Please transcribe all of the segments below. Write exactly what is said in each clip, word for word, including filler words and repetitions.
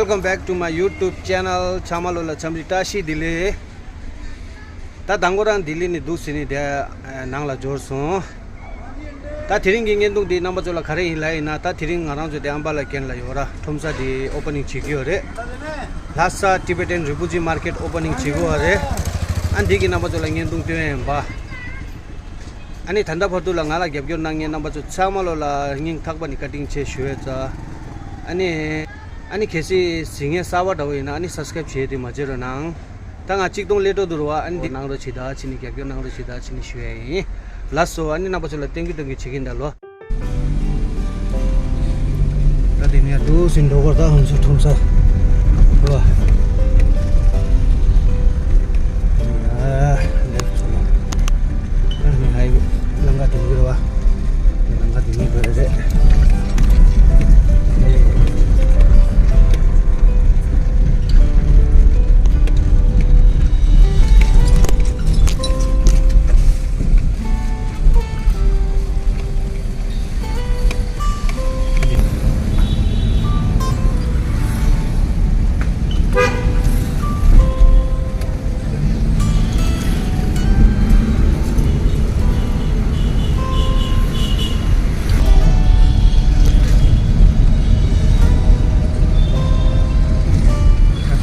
Welcome back to my YouTube channel. ཚང་མ་ལོ་ལ་འཚམས་འདྲི་བཀྲ་ཤིས་བདེ་ལེགས། ད་དང་པོ་རང་ལྡི་ལི་ནས་འདུག་ཟེར་ནས་དེ་ནང་ལ་འབྱོར་སོང་། ད་དེ་རིང་གི་བརྙན་ཐུང་འདི་རྣམ་པ་ཚོ་ལ་ག་རེ་ཡིན་ལབ་ཡིན་ན། ད་དེ་རིང་ང་རང་ཚོ་དེ་ཨམ་བ་ལ་ཀན་ལ་ཡོད་ར། ཁྲོམ་ས་དེ་ཨོ་པ་ནིང་བྱེད་ཀྱི་ཡོད་རེད། Lhasa Tibetan Refugee Market ཨོ་པ་ནིང་བྱེད་ཀྱི་ཡོད་རེད། ཨ་འདི་གི་རྣམ་པ་ཚོ་ལ་བརྙན་ཐུང་སྟོན་ཡིན་པ། ཨ་ནི་ད་ལྟ་བར་དུ་ལ་ང་ལ་རྒྱབ་སྐྱོར་གནང་མཁན་རྣམ་པ་ཚོ་ཚང་མ་ལོ་ལ་སྙིང་ཐག་པ་ནས་བཀའ་དྲིན་ཆེ་ཞུ་ཡས་ཙ། ཨ་ནི། ཨ་ནི་གལ་སྲིད་གཟིགས་མཁན་གསར་པ་འདྲ་བོ་ཡིན་ན་ཨ་ནི་སབ་སི་ཀ་རེབ་བྱེད་དེ་མ་བརྗེད་རོགས་གནང་། ད་ང་གཅིག་སྟོང་སླེབས་འགྲོ་འདུག་ར་བ། ཨ་ནི་འདི་གནང་རོགས་བྱེད་ད་ཕྱི་ནས་རྒྱབ་སྐྱོར་གནང་རོགས་བྱེད་ད་ཕྱི་ནས་ཞུ་ཡས་ཡིན། ལགས་སོ། ཨ་ནི་རྣམ་པ་ཚོ་ལ་སྟོན་གི་སྟོན་གི་བྱེད་ཀྱིན་ད་ལོ། ད་དེ་ནས་འདུག་ཟིན་འགྲོ་གོ། ད་ང་ཚོ་ཁྲོམ་ས་རོ། ཡ་ལེགས་སོ། ད་ནི་ཧའི་ཝེ་ལམ་ཁ་དེ་འགྱུར་བ། ལམ་ཁ་དེ་ནི་འགྱུར་རེད། ད་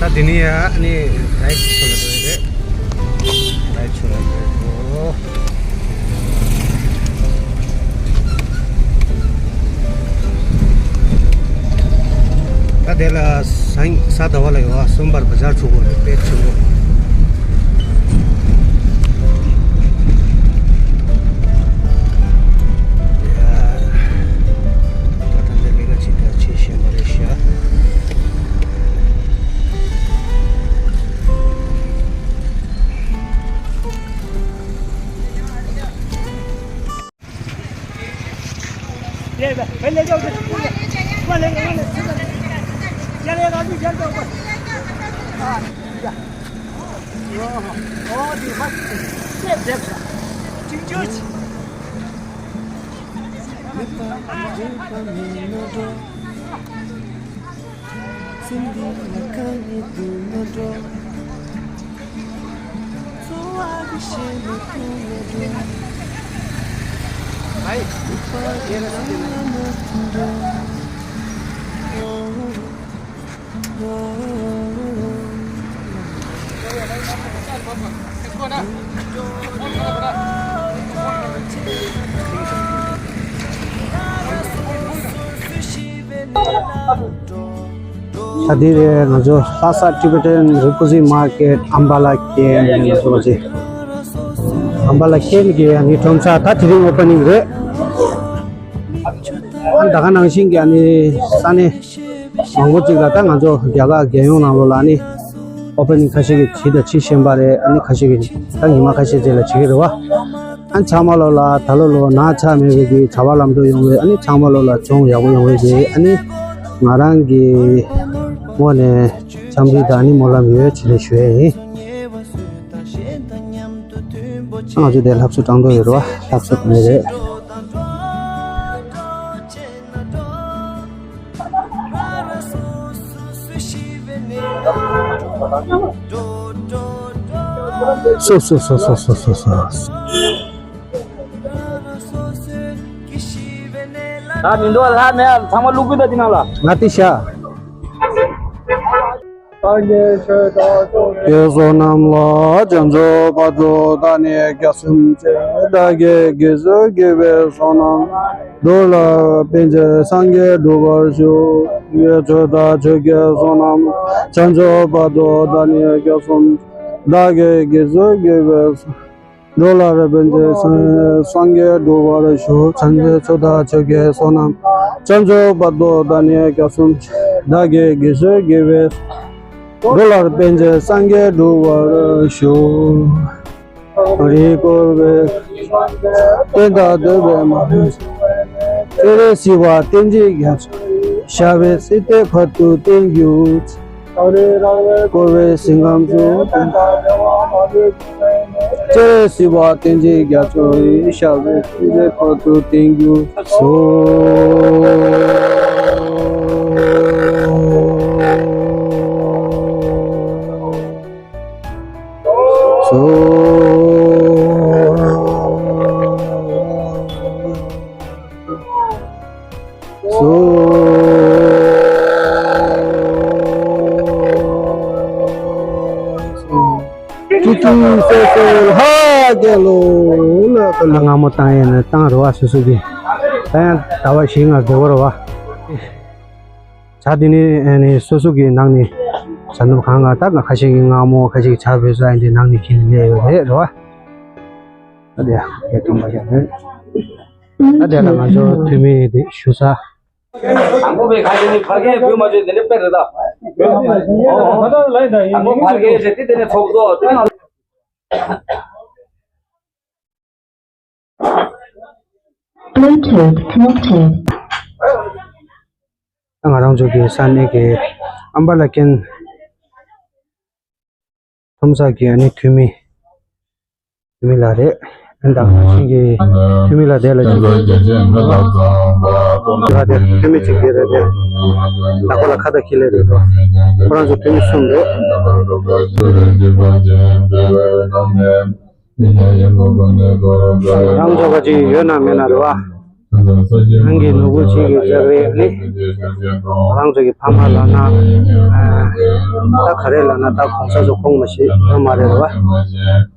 ལྟ་འདི་ནས་ཡ་ནི་རའེ་ཌི་ཚུར་ལ་འགྲོ་ཡི་རེད། རའེ་ཌི་ཚུར་ལ་འགྲོ་ཡི་འདུག། ད་དེ་ལ་ས་ས་ཟླ་བ་ལ་ཡོད་ཨ། གསུམ་པར་བ་ཛར་ཚུགས་པ་རེད། དཔེ་ཆེན་པོ། ཡ། ད་ད་འདི་ལས་ཀ་ཅིག་ད་བྱེད་བཞིན་པ་རེད་ཤག། ད་འདི་རེད། ང་ཚོ་Lhasa Tibetan Refugee Market ཨམ་བ་ལ་ཀན་ལ་ང་ཚོ་ཅི། ཨམ་བ་ལ་ཀན་གྱི་ཨ་ནི་ཁྲོམ་ས་ད་དེ་རིང་ཨོ་པ་ནིང་རེད། ཨ་ད་ག་ནང་བཞིན་གྱི་ཨ་ནི་ས་གནས་མང་པོ་ཅིག་ལ་ད་ང་ཚོ་རྒྱ་གར་རྒྱལ་ཡོངས་ནང་ལོགས་ལ་ཨ་ནི་ཨོ་པ་ནིང་ཁ་ཤས་ཀྱིས་བྱས་དང་བྱེད་བཞིན་པ་རེད། ཨ་ནི་ཁ་ཤས་ཀྱིས་ད་ཉི་མ་ཁ་ཤས་རྗེས་ལ་བྱེད་ཀྱི་རེད་བ། ཨ་ནི་ཚང་མ་ལོ་ལ་ད་ལོ་ལོ་ན་ཚ་མེད་པའི་གི་བྱ་བ་ལམ་འགྲོ་ཡོང་བའི། ཨ་ནི་ཚང་མ་ལོ་ལ་སྦྱོང་ཡག་པོ་ཡོང་བའི་གི། ཨ་ནི་ང་རང་གི་ངོས་ནས་འཚམས་འདྲི་དང་ཨ་ནི་སྨོན་ལམ་ཡོད་ཅེས་ལས་ཞུ་ཡས་ཡིན། ང་ཚོ་དེ་ལྷ་གསོལ་དྲང་དོ་ཡོད་རེད་བ། ལྷ་གསོལ་མེད་རེད། སོ་སོ་སོ་སོ་སོ་སོ་སོ། ད་མི་འདུག་ལྷ་མེད། ཚང་མ་བླུག་དགོས་ད་དེ་ནང་ལ། ང་དེ་བཞག། སངས་རྒྱས་ཆོས་དང་ཆོས་ཀྱི་བསོད་ནམས་ལ། བྱང་ཆུབ་བར་དུ་བདག་ནི་སྐྱབས་སུ་མཆི། བདག་གིས་དགེ་ཚུལ་དགེ་བའི་བསོད་ནམས། འགྲོ་ལ་ཕན་ཕྱིར་སངས་རྒྱས་འགྲུབ་པར་ཤོག། སངས་རྒྱས་ཆོས་དང་ཆོས་ཀྱི་བསོད་ནམས། བྱང་ཆུབ་བར་དུ་བདག་ནི་སྐྱབས་སུ་མཆི། བདག་གིས་དགེ་ཚུལ་དགེ་བའི། འགྲོ་ལ་ཕན་ཕྱིར་སངས་རྒྱས་འགྲུབ་པར་ཤོག། བྱང་ཆུབ་ཆོས་དང་ཆོས་ཀྱི་བསོད་ནམས། བྱང་ཆུབ་བར་དུ་བདག་ནི་སྐྱབས་སུ་མཆི། བདག་གིས་དགེ་ཚུལ་དགེ་བའི། འགྲོ་ལ་ཕན་ཕྱིར་སངས་རྒྱས་འགྲུབ་པར་ཤོག། རིགས་བསྐལ་པའི། བསྟན་དང་སྡོད་པའི་མ་ལུས། སྤྱན་རས་གཟིགས་དབང་བསྟན་འཛིན་རྒྱ་མཚོ། ཞབས་པད་སྲིད་མཐའི་བར་དུ་བརྟན་གྱུར། བསྐལ་པའི་ཞིང་ཁམས་སུ། སྤྱན་རས་གཟིགས་དབང་བསྟན་འཛིན་རྒྱ་མཚོ་ཡི། ཞབས་པད་སྲིད་མཐའི་བར་དུ་བརྟན་གྱུར་སོ། སོ། ཅི་ཅི་སོ་སོ་ལྷ་རྒྱལ་ལོ་ལ་ད་ལ་སྔ་མོ་བཏང་ཡས་ནི་བཏང་རེད་བ། སོ་སོ་གི་ད་ཡང་ཟླ་བ་བཞི་ལྔ་འགྲོ་གི་རེད་བ། ཇ་དེ་ནི་ཨ་ནི་སོ་སོ་གི་ནང་ནས་ཇ་ནོར་གང་ག་ད་ཁ་ཤས་ཀྱིས་མངར་མོ། ཁ་ཤས་ཀྱིས་ཇ་བོད་ཟ་ཡིན་དེ་ནང་ནས་ཁྱེར་ནས་སླེབས་ཡོད་རེད་རེད་བ། ད་དེ་ཡ་ཐུམ་པ་ཞིག་རེད། ད་དེ་ལ་ང་ཚོ་འཐུས་མི་དེ་ཞུ་ས། དང་པོ་པའི་ཁ་ཆེ་ནི་ཕ་རྒན་བུ་མ་བྱོས་དེ་འདྲ་དཔེ་རེད་ད། དང་པོ་ཕ་རྒན་ཞེས་དེ་དེ་ནས་ཚོགས་གཙོ་དེ་ང་། Bluetooth connected. ང་རང་ཚོ་གི་ས་གནས་ཀྱི་ཨམ་བ་ལ་ཀན་ཁྲོམ་ས་གི་ཨ་ནི་འཐུས་མི། འཐུས་མི་ལགས་རེད། ཨན་དང་ཤིང་གི་འཐུས་མི་ལགས་དེ་ལ་ཅིག་ལ་དེ་འཐུས་མི་གཅིག་དེ་རེད་དེ། ད་ཁོ་ལ་ཁ་བརྡ་འཁྱེར་ལེ་རེད་དོ། ཁོ་རང་ཚོ་འཐུས་མི་གསུམ་རེད། རང་ཚོ་ག་ཅིག་ཡོད་ན་མེད་ན་རེད་བ། རང་གི་ནོར་བུ་གཅིག་གི་ལྕགས་རི་ནི། རང་ཚོ་གི་ཕ་མ་ལབ་ན། ད་ག་རེ་ལབ་ན་ད་གོང་ས་ཚོ་གོང་མ་ཞིག་ཡོད་མ་རེད་བ། ད་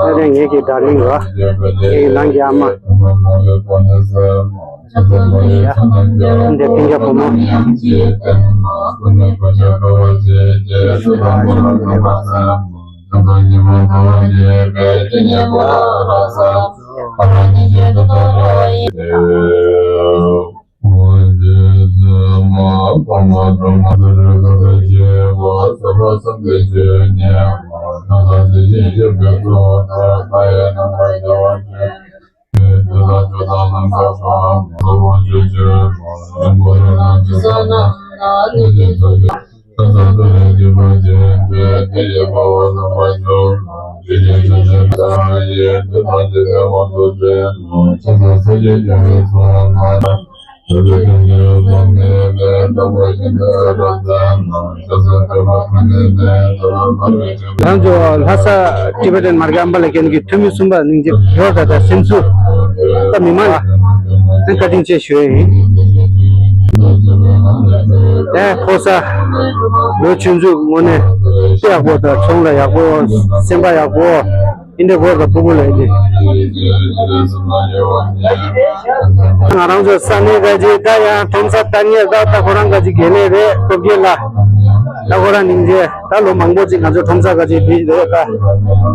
ལྟ་ངེད་ཀྱི་ཌར་ལིང་ར། ངེད་ཀྱི་ནང་གི་ཨ་མ། ཡ། འདི་སྤུན་ཀྱག་བུ་མོ། ང་ཚོ་ལྷ་ས་ཊི་བེ་ཊན་མར་གེ་ཨམ་བ་ལ་ཀན་གྱི་འཐུས་མི་གསུམ་པ་སྙིང་རྗེ་ཡོད། ད་ལྟ་སེམས་གསོ་ད་མི་མང་ལ་བཀའ་དྲིན་ཆེ་ཞུ་ཡས་ཡིན། ཨེ་ཕོ་གསར་ལོ་ཆུང་ཆུང་ངོ་ནས་ཡག་པོ་དང་ཚོང་ལ་ཡག་པོ། སེམས་པ་ཡག་པོ། ཨིན་དྲ་བོར་དང་ཕུ་བོ་ལ་ཨེ་དེ། ང་རང་ཚོ་ས་གནས་ག་ཅིག་ད་ཡང་ཁྲོམ་ས་ལྟ་ངེས་ད་ད་ཁོ་རང་ག་ཅིག་དགེ་ལས་རེད། སྟོབས་རྒྱལ་ལ་ད་ཁོ་རང་སྙིང་རྗེ། ད་ལོ་མང་པོ་ཅིག་ང་ཚོ་ཁྲོམ་ས་ག་ཅིག་བསྡད་རེད། ད་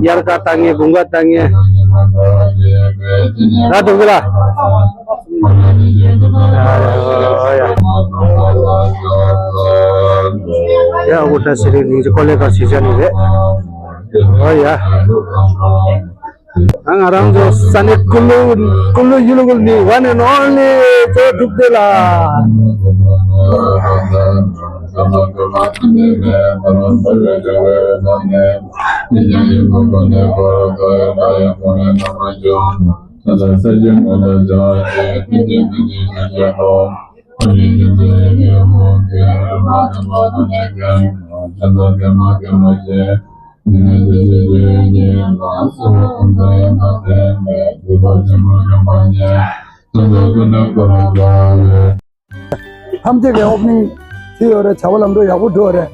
དབྱར་ཁ་ལྟ་ངེས། དགུན་ཁ་ལྟ་ངེས། ད་སྟོབས་རྒྱལ་ལ། ཡ་འུ་ད་སི་རི་ནིང་ཅི་ཀོ་ལེ་ཀར་ཞིག་བྱ་ནི་རེད། ཨོ་ཡ། ང་རང་ཚོ་ས་གནས་ཀུ་ལུ་ཀུ་ལུ་ཡུལ་གུལ་ནི་one and only ཇོ་འབྲུག་སྡེ་ལ། ཐམས་ཅད་ཀྱི་ཨོ་པ་ནིང་བྱས་ཡོད་རེད། བྱ་བ་ལམ་འགྲོ་ཡག་པོ་འགྲོ་རེད།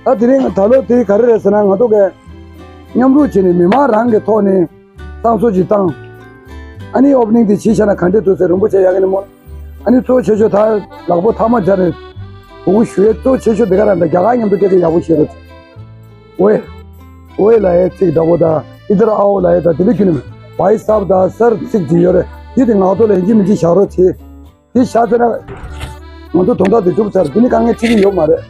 ད་དེ་རིང་ད་ལོ་དེ་ག་རེ་རེད་ཟེར་ན། ང་ཚོ་གི་མཉམ་རུབ་བྱས་ནས་མི་མང་རང་གི་ཐོག་ནས་བསང་གསོལ་ཅིག་བཏང་། ཨ་ནི་ཨོ་པ་ནིང་དེ་བྱས་བཞག་ན་ག་འདྲས་འདུག་ཟེར། རིན་པོ་ཆེ་ཡག་གི་ནི་མོ། ཨ་ནི་གཙོ་ཆེ་ཤོས་ད་ལག་པ་ཐལ་མོ་སྦྱར་ནས་གོང་ཞུ་ཡས་གཙོ་ཆེ་ཤོས་དེ་ག་རང་ད་རྒྱ་གར་མཉམ་དུ་སྐད་ཆ་ཡག་པོ་བཤད་རོགས། ཝེ། ཝེ་ལབ་ཡས་ཚིག་འདྲ་པོ་དང་ཨི་དར་ཨའོ་ལབ་ཡས་དང་དེ་འདྲ་ཁྱོན་ནས་བྷའི་སཱབ་དང་སར་ཚིག་ཅིག་ཡོད་རེད། དེ་དེ་ངག་ཐོག་ལ་ཡིན་གཅིག་མིན་གཅིག་བཞག་རོགས་བྱེད། དེ་བཞག་ཚར་ན་ང་ཚོ་དོན་དག་དེ་འགྲུབ་ཚར། དེ་ནི་དཀའ་ངལ་འཕྲད་ཀྱི་ཡོད་མ་རེད།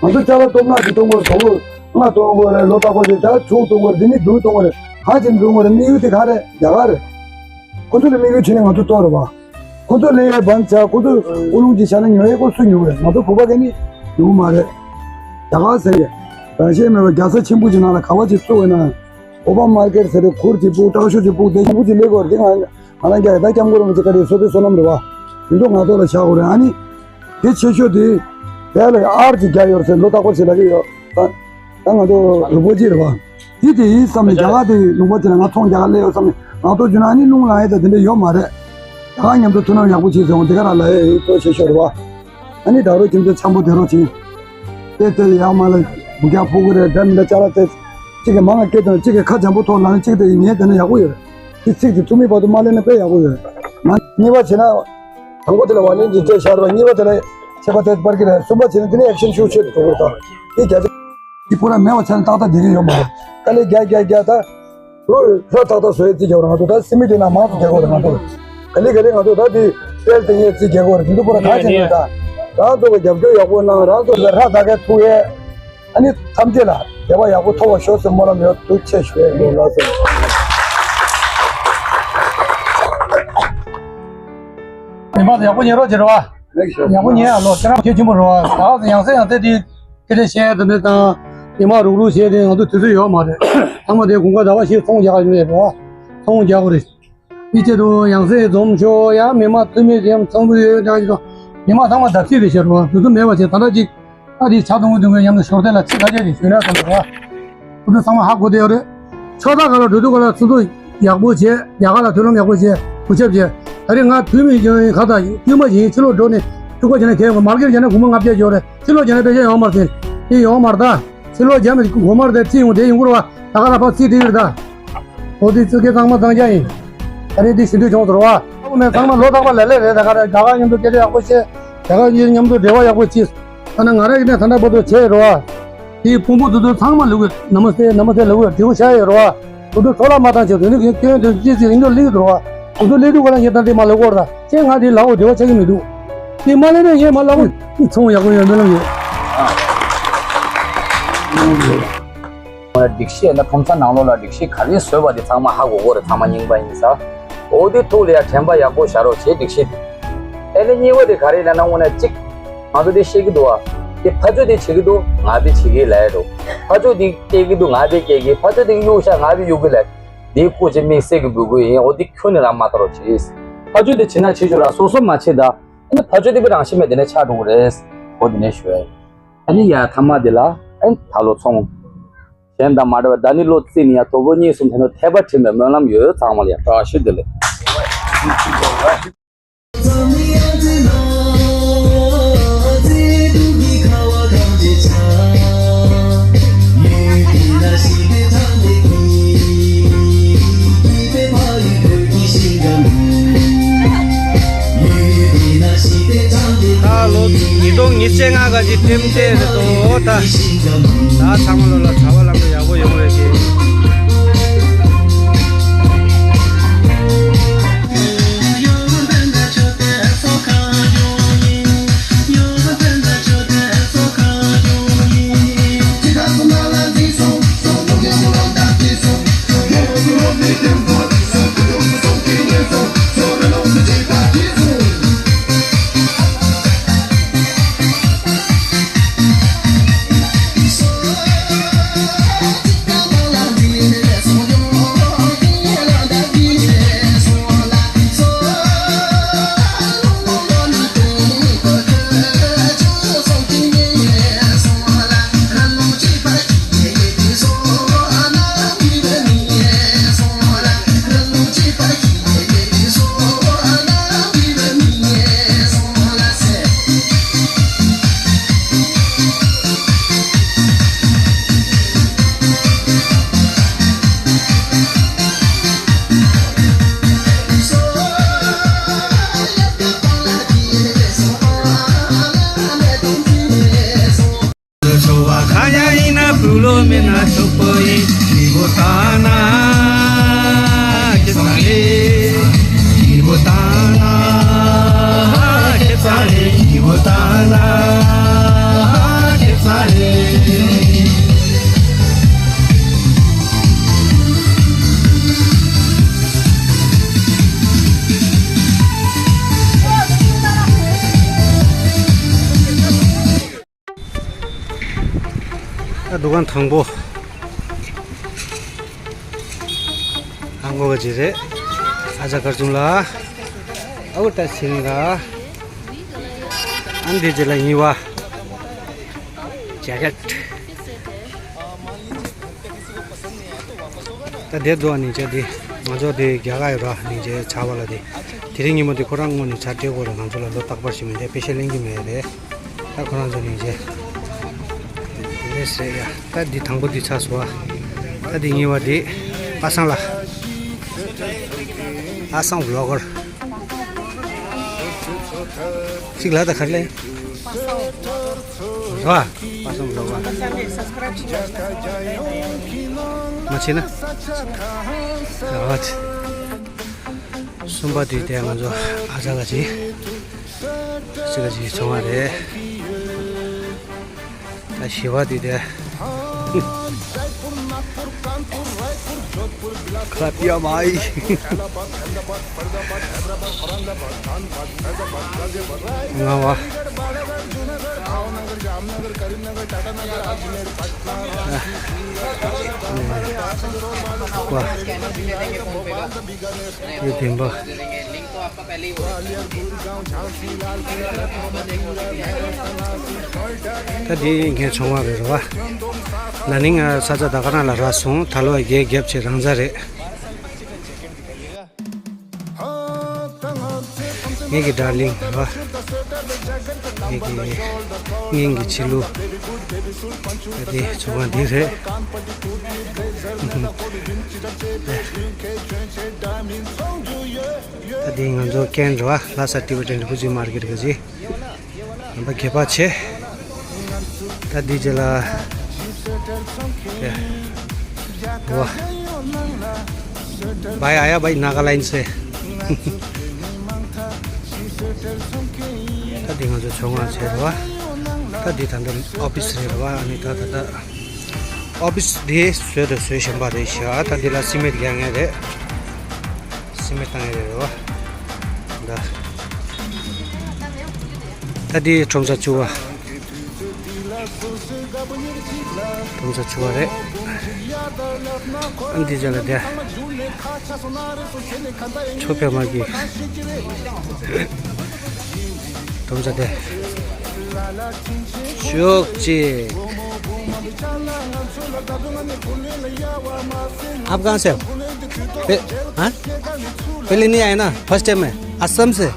ང་ཚོ་ཅ་ལག་སྟོབས་ནག་ཅིག་གཏོང་དགོས་རེད། དོ་པོ་ལྔ་གཏོང་དགོས་རེད། ལོ་རྟག་པར་ཅིག་ད་དྲུག་གཏོང་དགོས་རེད། དེ་ནི་བདུན་གཏོང་དགོས་རེད། གང་བྱས་ནས་འགྲོ་དགོས་རེད། དམིགས་ཡུལ་དེ་ག་རེད། རྒྱ་གར་རེད། ཁོ་ཚོ་ལ་དམིགས་ཡུལ་བྱས་ནས་ང་ཚོ་གཏོང་རེད་པ། ཁོ་ཚོ་ལས་ཡས་བན་ཆ་ཁོ་ཚོ་ཀུ་ལུང་གི་ཆ་ན་ཉོ་ཡས་ཁོ་སུ་ཉོ་གི་རེད། ང་ཚོ་བོད་པ་ག་ནི་ཉོ་གི་མ་རེད། རྒྱ་གར་ཟེར་གི་རང་བཞིན་མེད་པའི་རྒྱལ་ས་ཆེན་པོ་ཅིག་ནང་ལ་ག་བ་ཅིག་བཙུགས་ཡོད་ན་ཨོ་བྷ་མ་ཀེར་ཟེར་རེད། ཁུར་ཅིག་སྤུག་ཀྲག་ཤོ་ཅིག་སྤུག་དེ་ཆེན་པོ་ཅིག་ལས་དགོས་རེད། དེ་ང་ང་རང་རྒྱ་ཡི་ད་སྐྱབས་མགོན་རིན་པོ་ཆེ་བཀའ་དྲིན་གསོལ་དེ་བསོད་ནམས་རེད་བ། དེ་ཚོ་ང་ཚོ་ལ་བཞག་དགོས་རེད། ཨ་ནི་དེ་ཆེ་ཤོས་དེ་དེ་ལ་ཨར་ཅིག་རྒྱག་ཡོད་རེད་ཟེར་ལོ་རྟག་པར་ཞིག་ལབ་ཀྱི་ཡོད། ད་ད་ང་ཚོ་རུ་པོ་ཅིག་རེད་བ། དེ་དེ་ཡིན་བསམ་ནས་རྒྱ་གར་དེ་ལུང་པ་དེ་ལ་ང་ཚོང་རྒྱག་ག་སླེབས་ཡོད་བསམ་ནས་ང་ཚོ་རྒྱུ་ན་ཨ་ནི་རླུང་ལངས་ཡས་ད་དེ་འདྲ་ཡོད་མ་རེད། རྒྱ་གར་མཉམ་དུ་མཐུན་ལམ་ཡག་པོ་བྱས་ཟེར་འོང་དེ་ག་རང་ལ་ཨེ་ཨེ་གཙོ་ཆེ་ཤོས་རེད་བ། ཨ་ནི་ད་རུང་ཁྱིམ་ཚང་འཆམ་པོ་བསྡད་རོགས་བྱེད། དེ་དེ་ཡག་མ་ལ་འབུ་རྒྱག་ཕོག་གི་རེད། འདྲ་མི་འདྲ་ཅ་ལག་དེ་གཅིག་གི་མང་ང་སྐད་དང་གཅིག་གི་ཁ་འཇམ་པོ་ཐོག་ལངས་གཅིག་དེ་ཉན་དེ་ན་ཡག་པོ་ཡོད་རེད། དེ་ཚིག་དེ་ཐུ་མི་བར་དུ་མ་ལེན་ན་དཔེ་ཡག་པོ་ཡོད་རེད། མ་གཉིས་པ་བྱས་ན། དང་པོ་དེ་ལ་ཝར་ནིང་ཅིག་སྤྲད་བཞག་རེད་བ། གཉིས་པ་དེ་ལ་ཆད་པ་དེ་སྤར་གི་རེད། གསུམ་པ་བྱས་ན་དེ་ནས་ཨེག་ཤན་ཤུགས་ཆེ་རུ་འགྲོ་གི་རེད། ད་དེ་རྒྱ་ཆེ་དེ་པུ་ར་མེད་པ་ཆ་ན་ཏག་ཏག་བསྡད་ཀྱི་ཡོད་མ་རེད། དཀའ་ལས་རྒྱག་རྒྱག་རྒྱག་ད། རོ་ཧྲ་ཏག་ཏག་བཟོ་ཡས་རྩིས་རྒྱག་རོགས། ང་ཚོ་ད་སི་མི་དེ་ན་མང་དུ་རྒྱག་དགོས་རེད། ང་ཚོ་ག་ལེ་ག་ལེ་ང་ཚོ་ད་དེ་སྤེལ་དེ་ངས་རྩིས་རྒྱག་དགོས་རེད། དེ་འདུག་པུ་ར་ག་བྱས་ནས་ད་རང་ཚོ་གི་རྒྱབ་སྐྱོར་ཡག་པོ་གནང་། རང་ཚོ་ལ་ཧྲ་ད་གའི་ཐུག་ཡས། ཨ་ནི་ཐམས་ཅད་ལ་བདེ་བ་ཡག་པོ་ཐོབ་པ་ཤོག་ཟེར་སྨོན་ལམ་ཡོད། ཐུགས་རྗེ་ཆེ་ཞུ་ཡས་ཡིན་ལགས་སོ། མི་མང་ཚོ་ཡག་པོ་ཉན་རོགས་བྱེད་རོགས། ཡག་པོ་ཉན་ཨ་ལོ། ཁྱེད་རང་གལ་ཆེན་པོ་རེད་བ། ད་ཡང་སེ་ཡང་སེ་དེ་དེ་དེ་བཤད་དེ་འདྲ་དང་མི་མང་རུག་རུག་བྱས་དེ་ང་ཚོ་དུས་ཚོད་ཡོད་མ་རེད། ཚང་མ་དེ་དགུན་ཁ་ཟླ་བ་བཞི་ཚོང་རྒྱག་ག་ཡོང་ཡས་རེད་བ། ཚོང་རྒྱག་དགོས་རེད། དེ་ཆེད་དུ་ཡང་སེ་འཛོམས་ཤོག་ཡ། མི་མང་འཐུས་མི་དེ་ཡང་ཚང་མ་ཡོད་ཀྱང་ཡོད། མི་མང་ཚང་མ་བརྡབ་གསིག་རེད་ཤག་རེད་བ། དུས་ཚོད་མེད་པ་བྱས་ད་ལྟ་ཅིག་ཨ་དེ་ཇ་འཐུང་གི་འདུག་གས། མཉམ་དུ་ཞོར་དེ་ལ་ཚིག་ཁ་ཤས་ཅིག་ཞུས་ན་བསམ་འདུག་བ། ཁོ་ཚོ་ཚང་མ་ཧ་གོ་བསྡད་ཡོད་རེད། ཕྱོགས་མཐའ་ཁག་ལ་འགྲོ་དུས་སྒང་ལ་ཚོགས་འདུ་ཡག་པོ་བྱས། རྒྱ་གར་ལ་མཐུན་ལམ་ཡག་པོ་བྱས། གུས་ཞབས་བྱས། ད་རེས་ང་འཐུས་མི་ཡིན་ཁ་ད་དཀྱུས་མ་ཞིག་ཡིན། ཕྱི་ལོགས་འགྲོ་ནས་ཕྲུ་གུ་བྱས་ན་གས་མ་མར་ཁེར་བྱས་ན་སྒོར་མོ་ལྔ་བརྒྱ་ཡོད་རེད། ཕྱི་ལོགས་བྱས་ན་པེ་ཤ་ཡོད་མ་རེད། དེ་ཡོད་མ་རེད་ད། ཕྱི་ལོགས་བྱས་ན་སྒོར་མོ་དེ་ཁྲིད་ཡོང་དེ་ཡོང་གི་རེད་བ། ད་ག་ལ་ཕར་རྩིས་དེ་ཡོད་རེད་ད། འོ་དེ་ཚོ་སྐད་གཙང་མ་གཙང་རྐྱང་ཡིན། ད་རེས་འདི་ཞུ་འདོད་བྱུང་ཟེར་བ། ཨ་ཁུ་མེ་ཚང་མ་ལོ་རྟག་པར་ལས་ལས་རེད། ད་ག་རེ་རྒྱ་གར་མཉམ་དུ་སྐད་ཆ་ཡག་པོ་བཤད། རྒྱ་གར་མཉམ་དུ་འབྲེལ་བ་ཡག་པོ་བྱེད། ཨ་ན་ང་རང་གིས་ནས་ད་ལྟ་བར་དུ་བྱས་རེད་བ། དེའི་ཕུང་པོ་དེ་ཚོ་ཚང་མ་ལུག་གི་ན་མ་སྟེ་ན་མ་སྟེ་ལུག་གི་འབྲས་བུ་ཤ་ཡོད་རེད་བ། དེ་ཚོ་འཕྲོ་བརླག་མ་བཏང་བྱས་དེ་ནི་སྐྱོན་དེ་ཅི་ཅི་རིང་ལོ་ལིག་འགྲོ་བ། དེ་ཚོ་ལིག་དུས་ག་ལ་ངས་ད་དེ་མ་ལབ་དགོས་རེད། ད་ཁྱེད་ང་དེ་ལབ་དགོས་འབྲེལ་བ་ཆགས་ཀྱི་མི་འདུག་དེ་མ་ལས་ནས་ངས་མ་ལབ་དགོས། ཚོང་ཡག་པོ་ཡོད་མི་ལབ་ཡོད། སྒྲིག་གཞི་ཡིན་ན་ཁྲོམ་ས་ནང་ལོགས་ལ་སྒྲིག་གཞི་ག་རེ་བཟོས་པ་དེ་ཚང་མ་ཧ་གོ་གོ་རེད། ཚང་མ་རྙིང་པ་ཡིན་ས། འོ་དེ་ཐུགས་ལ་ཡ་དྲན་པ་ཡག་པོ་བཞག་རོགས་བྱེད། སྒྲིག་གཞི་དེ། ཨེ་ནི་གཉིས་པ་དེ་ག་རེ་ལབ་ན་དངོས་གནས་གཅིག་ང་ཚོ་དེ་ཤེས་ཀྱི་འདུག་བ། དེ་ཕར་ཕྱོགས་དེ་བྱེད་ཀྱི་འདུག་ང་དེ་བྱེད་ཀྱི་ལབ་ཡ་འདུག་ཕར་ཕྱོགས་དེ་སྐྱེལ་གྱི་འདུག་ང་དེ་སྐྱེལ་གྱི། ཕར་ཕྱོགས་དེ་གཡུག་ཤག་ང་དེ་གཡུག་གི་ལབ། དེ་སྐུ་མཁྱེན་དམིགས་བསལ་གྱི་འབོད་སྐུལ་ཡིན། འོ་དེ་ཁྱོན་ནས་རང་མ་བལྟ་རོགས་བྱེད། ཕར་ཕྱོགས་དེ་བྱེད་ན་བྱེད་ཆོག་ར། སོ་སོ་མ་བྱེད་ད། ཨ་ནི་ཕར་ཕྱོགས་དེ་པའི་རང་བཞིན་མེད་དེ་ནས་ཆགས་འགྲོ་གི་རེད། འོ་དེ་ནས་ཞུ་ཡ་ཡིན། ཨ་ནི་ཡ་ཐ་མ་དེ་ལ་ཨ་ནི་ད་ལོ་ཚོང་། གཞན་དང་མ་འདྲ་བར་ཟླ་ནི་ལོ་རྩིས་ནི་ཡ་དོ་པོ་གཉིས་གསུམ་ཐེ་ནོ་ཐེ་བ་ཁྲིམས་པའི་སྨོན་ལམ་ཡོད། ཚང་མ་ལ་ཡ་བཀྲ་ཤིས་བདེ་ལེགས། ད་ལོ་ཉིས་སྟོང་ཉི་ཤུ་རྩ་ལྔ་ག་ཅིག་ཁྲིམས་བཅད་རེད་དོ། ད་ད་ཚང་མ་ལོ་ལ་གྲྭ་པ་ལམ་འགྲོ་ཡག་པོ་ཡོང་རེད་ཅེས། འདུ་ཁང་དང་པོ། ཨ་མགོ་ག་ཅི་རེད། ཨ་ཅག་གར་ཙུང་ལ། ཨའུ་ཏ་སིན་ག་ཨན་དེ་ཅི་ལ་ཉི་བ། ཇེ་ཀེད། ད་དེ་འདུག་ཨ་ནི་ཅག་དེ། ང་ཚོ་དེ་རྒྱ་གར་ཡོད་ར་ནི་ཅེ་ཆ་བ་ལ་དེ། དེ་རིང་ཉིན་མོ་དེ་ཁོ་རང་དངོས་ནས་ཆ་སྤྲད་དགོས་ར། ང་ཚོ་ལ་ལོ་རྟག་པར་ཞིག་མི་འདེ་པེ་ཤ་ལེན་གྱི་མེད་རེད། ད་ཁོ་རང་ཚོ་ནི་ཅེ། ལེས་རེད་ཡ། ད་འདི་དང་པོ་འདི་ཆགས་སོང་བ། ད་འདི་གཉིས་པ་འདི། པ་སངས་ལ། པ་སངས་བི་ལོག་གར། གཅིག་ལ་ད་ག་རེ་ལབ་ཡིན། རེད་བ། པ་སངས་བི་ལོག་གར། མ་བྱེད་ན། རེད་བ། གསུམ་པ་དེ་དེ་ང་ཚོ་ཨ་ཅག་ག་ཅི། ཅི་ག་ཅི་བྱུང་བ་རེད། ད་བཞི་པ་དེ་དེ། ཁ་ཏི་ཡ་མ་ཡི། ལྔ་པ། ཨ། ཨ། དེ་བདུན་པ། ད་འདི་ངས་བྱུང་བ་རེད་རེད་བ། ན་ནིང་ས་ཆ་ད་ག་ན་ལ་རག་སོང་། ད་ལོ་རྒྱས་རྒྱབ་ཆེ་རང་ཚ་རེད། ངེད་ཀྱི་ཌར་ལིང་རེད་བ། ངེད་ཀྱི་སྙིང་གི་ཆི་ལུ། ད་འདི་བྱུང་བ་འདི་རེད། ད་འདི་ང་ཚོ་ཀན་རེད་བ། ལྷ་ས་ཊི་བེ་ཊན་རི་ཕུ་ཇི་མར་ཀེ་ཊི་གི་ཅི། རྣམ་པ་ཁྱད་པར་ཆེ། ད་འདི་རྗེས་ལ། དེ། བ། བའི་ཨ་ཡ་བའི་ནཱ་ག་ལེན་ཌི་སེ། ད་འདི་ང་ཚོ་བྱུང་བ་བྱས་རེད་བ། ད་འདི་ད་ལྟ་ཨོ་ཕི་སི་རེད་རེད་བ། ཨ་ནི་ད་ད་ལྟ་ཨོ་ཕི་སི་འདི་བཟོས་དང་བཟོ་བཞིན་པ་རེད་ཤག་ད་འདི་ལ་སི་མེན་ཊི་རྒྱག་མཁན་རེད། སི་མེན་ཊི་བཏང་ཡ་རེད་རེད་བ། ད། ད་འདི་ཁྲོམ་ས་བཅུ་པ། ཁྲོམ་ས་བཅུ་པ་རེད། ཨ་འདི་ཅག་ལ་དེ། ཆོ་ཕེ་མ་གི། ཁྲོམ་ས་དེ། ཤོག་ཅིག आप कहाँ से हो? पे-, हाँ? पहले नहीं आए ना, फर्स्ट टाइम है। असम से?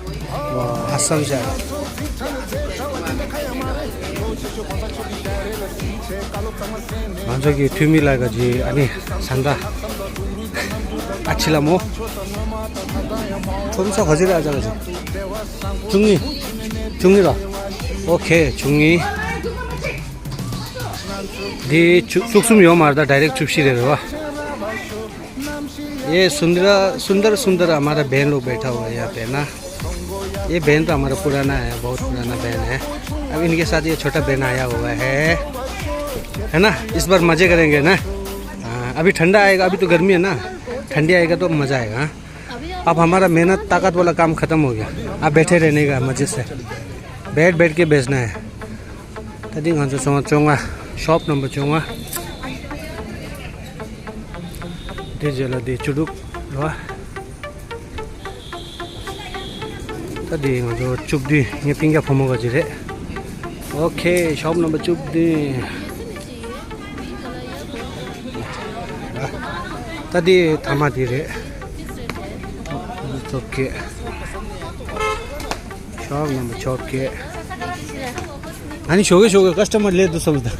वाह, असम से आए। ང་ཚོ་གི་འཐུས་མི་ལགས་ཀྱི་ཨ་ནི་ཟན་ད་ཨ་ཕྱི་ལ་མོ། ཁྲོམ་ས་ག་ཚོད་རེད་ཨ་ཅག་ལགས། བཅུ་གཉིས། བཅུ་གཉིས་ར། ཨོ་ཁེ། བཅུ་གཉིས། འདི་བཅུ་བཅུ་གསུམ་ཡོད་མ་རེད། ད་ཌའི་རེག་བཅུ་བཞི་རེད་རེད་བ། ये सुंदर सुंदर सुंदर हमारा बहन लोग बैठा हुआ है यहाँ पे ना। ये बहन तो हमारा पुराना है, बहुत पुराना बहन है। अब इनके साथ ये छोटा बहन आया हुआ है, है ना? इस बार मजे करेंगे ना। हाँ, अभी ठंडा आएगा, अभी तो गर्मी है ना, ठंडी आएगा तो मज़ा आएगा। हाँ? अब हमारा मेहनत ताकत वाला काम खत्म हो गया। अब बैठे रहने का मजे से, बैठ बैठ के बेचना है। ད་འདི་ང་ཚོ་བཅོ་ལྔ། ཤོབ་ནམ་བར་བཅོ་ལྔ། དེ་རྗེས་ལ་དེ་བཅུ་དྲུག་རེད་བ། ད་འདི་ང་ཚོ་བཅུ་བདུན། ངའི་སྤུན་ཀྱག་བུ་མོ་ག་ཅི་རེད། ཨོ་ཁེ། ཤོབ་ནམ་བར་བཅུ་བདུན། ད་འདི་ཐ་མ་འདི་རེད། བཅོ་བརྒྱད། ཤོབ་ནམ་བར་བཅོ་བརྒྱད། ཨ་ནི་ཞོགས་ཀས་ཞོགས་ཀས་ཀ་སི་ཊ་མར་སླེབས་འདུག་བསམ་སྟེ།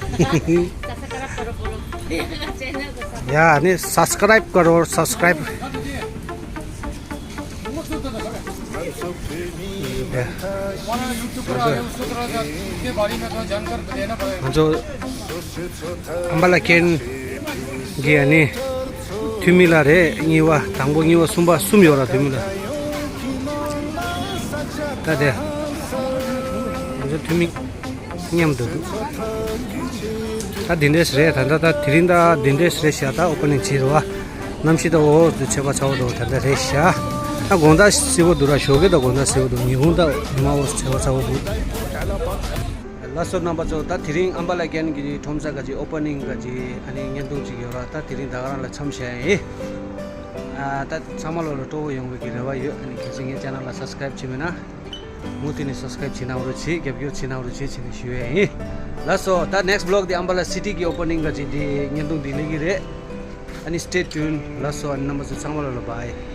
ཡ་ཨ་ནི་སབ་སི་ཀ་རའིབ་ཀ་རོ། སབ་སི་ཀ་རའིབ། ང་ཚོ་ཨམ་བ་ལ་ཀན་གྱི་ཨ་ནི་འཐུས་མི་ལགས་རེད། གཉིས་པ། དང་པོ། གཉིས་པ། གསུམ་པ། གསུམ་ཡོད་ར་འཐུས་མི་ལགས། ད་དེ་ང་ཚོ་འཐུས་མི་མཉམ་དུ་འདུག་ད་འདི་འདྲས་རེད། ད་ད་ད་དེ་རིང་ད་འདི་འདྲས་རེད་ཤག་ད་ཨོ་པ་ནིང་བྱས་རེད་བ། གནམ་གཤིས་ད་འོ་དེ་ཆེ་བ་ཚ་བོ་འདུག་ད་ད་རེད་ཤག་ད་དགོང་དག་བསིལ་བོ་འདུག་ར། ཞོགས་ཀས་ད་དགོང་དག་བསིལ་བོ་འདུག་ཉི་ཧོང་ད་ཉི་མ་འོ་ཆེ་བ་ཚ་བོ་འདུག་ད་ ལགས་སོ་རྣམ་པ་ཚོ། ད་དེ་རིང་ཨམ་བ་ལ་ཀན་གྱི་ཁྲོམ་ས་ག་ཅིག་ཨོ་པ་ནིང་ག་ཅིག་ཨ་ནི་བརྙན་ཐུང་ཅིག་ཡོད་ར། ད་དེ་རིང་ད་ག་རང་ལ་མཚམས་བཞག་ཡིན། ཨ་ད་ཚང་མ་ལོ་ལ་སྤྲོ་བོ་ཡོང་བའི་གི་རེ་བ་ཡོད། ཨ་ནི་གལ་སྲིད་ངའི་ཆེ་ནལ་ལ་སབ་སི་ཀ་རེབ་བྱས་མེད་ན་མུ་མཐུད་ནས་སབ་སི་ཀ་རེབ་བྱེད་གནང་རོགས་བྱེད། རྒྱབ་སྐྱོར་བྱེད་གནང་རོགས་བྱེད་ཅེས་ནས་ཞུ་ཡས་ཡིན། ལགས་སོ། ད་ནེག་སི་བི་ལོག་དེ་ཨམ་བ་ལ་སི་ཊི་གི་ཨོ་པ་ནིང་ག་ཅིག་དེ་བརྙན་ཐུང་དེ་སླེབས་ཀྱི་རེད། ཨ་ནི་སི་ཊེ་ཊུན། ལགས་སོ། ཨ་ནི་རྣམ་པ་ཚོ་ཚང་མ་ལོ་ལ་བྷའི།